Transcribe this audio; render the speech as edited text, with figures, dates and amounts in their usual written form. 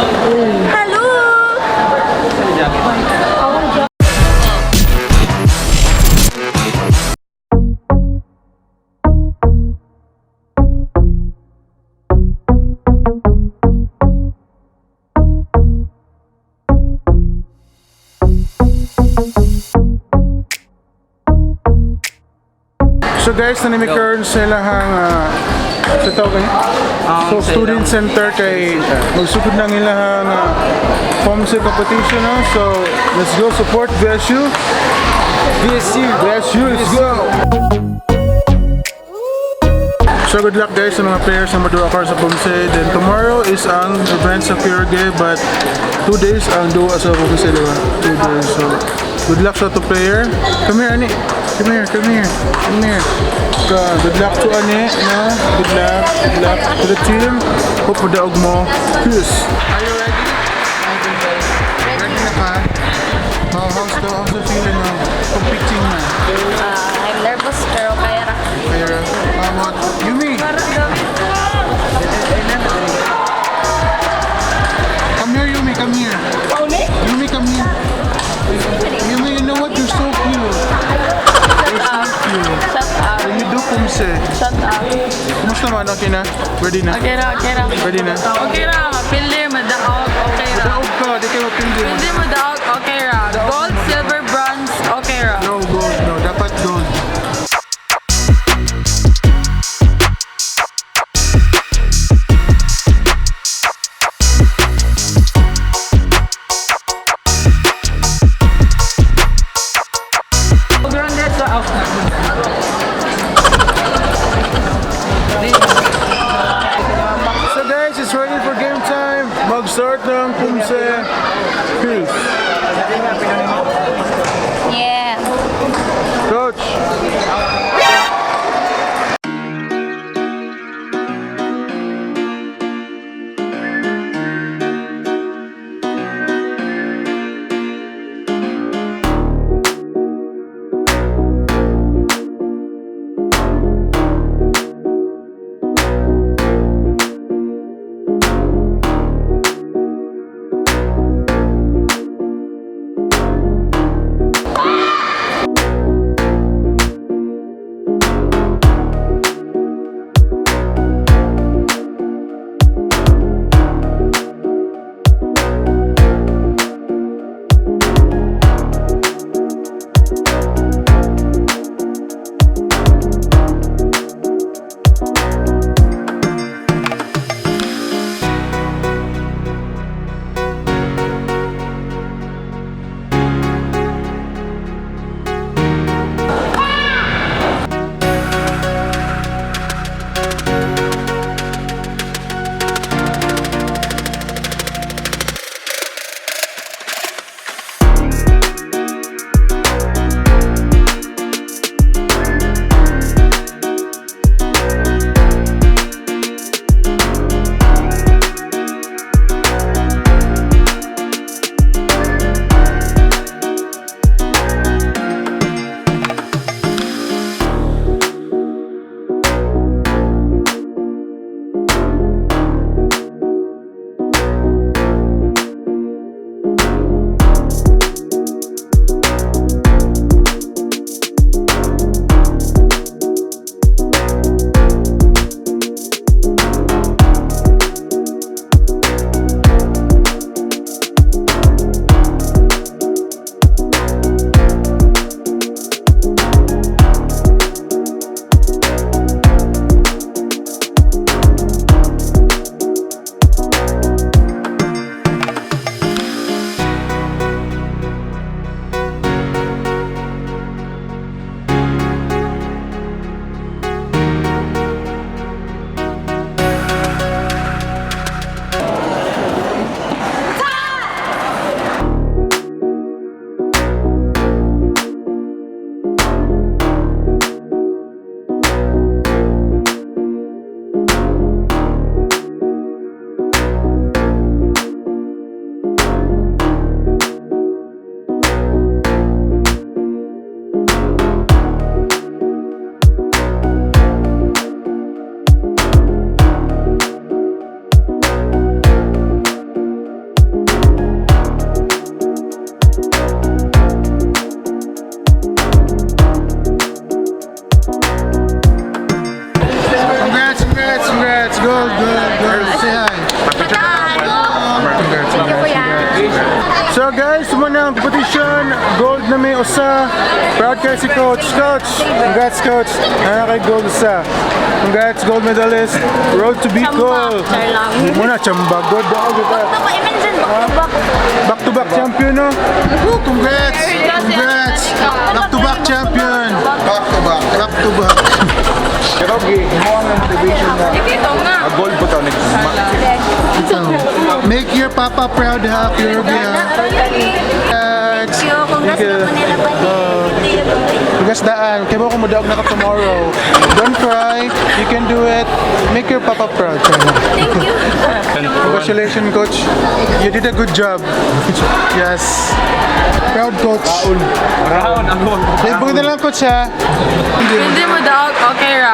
Hello! So guys, nanimik karon sa ilahang sa tawag niya? So student center kay magsugod ng ilahang Poomsae competition, no? So let's go support VSU. VSU, VSU, let's go. So good luck guys sa mga players na maduwa karon sa Poomsae. Then tomorrow is ang event sa Pure but 2 days ang duwa sa Poomsae, diba? 2 days. So good luck sa to player. Come here, Ani. Come here, come here. Come here. Good luck to Ani, no? Good luck. Good luck to the team. Hope madaog mo. Peace. Are you ready? Ready na ka? How's the feeling of competing na? I'm nervous pero kaya ra. Kaya, how about Yumi? Come here, Yumi, come here. Yumi, come here. Yumi, you know what? You're so cute. You're so cute. Shut up. When you do poomsae. Shut up. Kumusta man? Okay na? Ready na? Okay ra, okay ra. Ready na? Okay ra, mapili, madaog, okay ra. Daog ka, di kayo mapindi. Pili madaog, okay ra. Gold, silver, bronze, okay ra. No, gold, no. Dapat gold. So guys, it's ready for game time. Mag-start ng Poomsae. Peace. Yeah. Coach. guys, mao na ang competition. Gold na may usa. Proud kay si Coach. Coach, congrats, Coach. Naa kay gold usa. Congrats, gold medalist. Road to Bicol. Char lang. Mao na chamba. Good dog kita. Imagine, back to back. Back to back champion, no? Congrats! Congrats! Back to back champion. Back to back. Back to back. Pero mo ang motivation na Dito nga. gold po tao nag Make your papa proud, ha, Pure Congrats! Thank you. Congrats Thank you. na Manila pa. Congrats daan. Kaya mo kung mudaog na ka tomorrow. Don't cry. You can do it. Make your papa proud. Thank you. Congratulations, Coach. You did a good job. Yes. Proud, Coach. Round, ano? Buti na lang, Coach, ha? Hindi mo daog, okay ra.